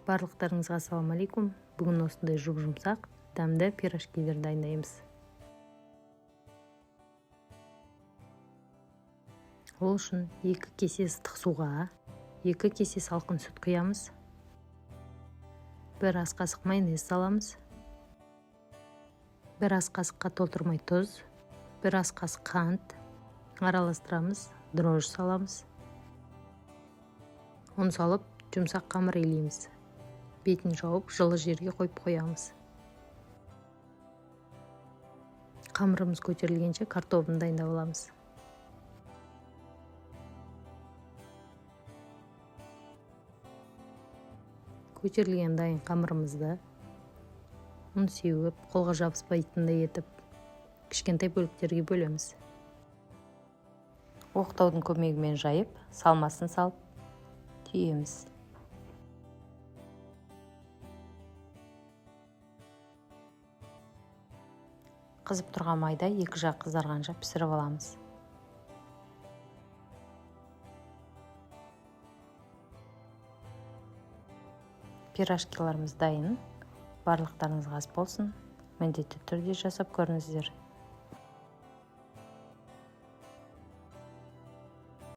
Барлықтарыңызға ассалаумағалейкум. Бүгін осындай жұп-жұмсақ, дәмді пирожкилер дайындаймыз. Ол үшін 2 кесе ыстық суға, 2 кесе салқын сүт құямыз. 1 ас қасық майонез саламыз. 1 ас қасыққа толтырмай тұз, 1 ас қасық қант араластырамыз, дрожжи саламыз. Ұн салып, жұмсақ қамыр илейміз. Бетін жауып, жылы жерге қойып қоямыз. Қамырымыз көтерілгенше картобын дайындап аламыз. Көтерілген дайын қамырымызды ұн сеуіп, қолға жабыспайтындай етіп кішкентай бөліктерге бөлеміз. Оқтаудың көмегімен жайып, салмасын салып түйеміз. Қызып тұрған майда екі жақ қызарғанша пісіріп аламыз. Пирожкиларымыз дайын. Барлықтарыңызға ас болсын. Міндетті түрде жасап көріңіздер.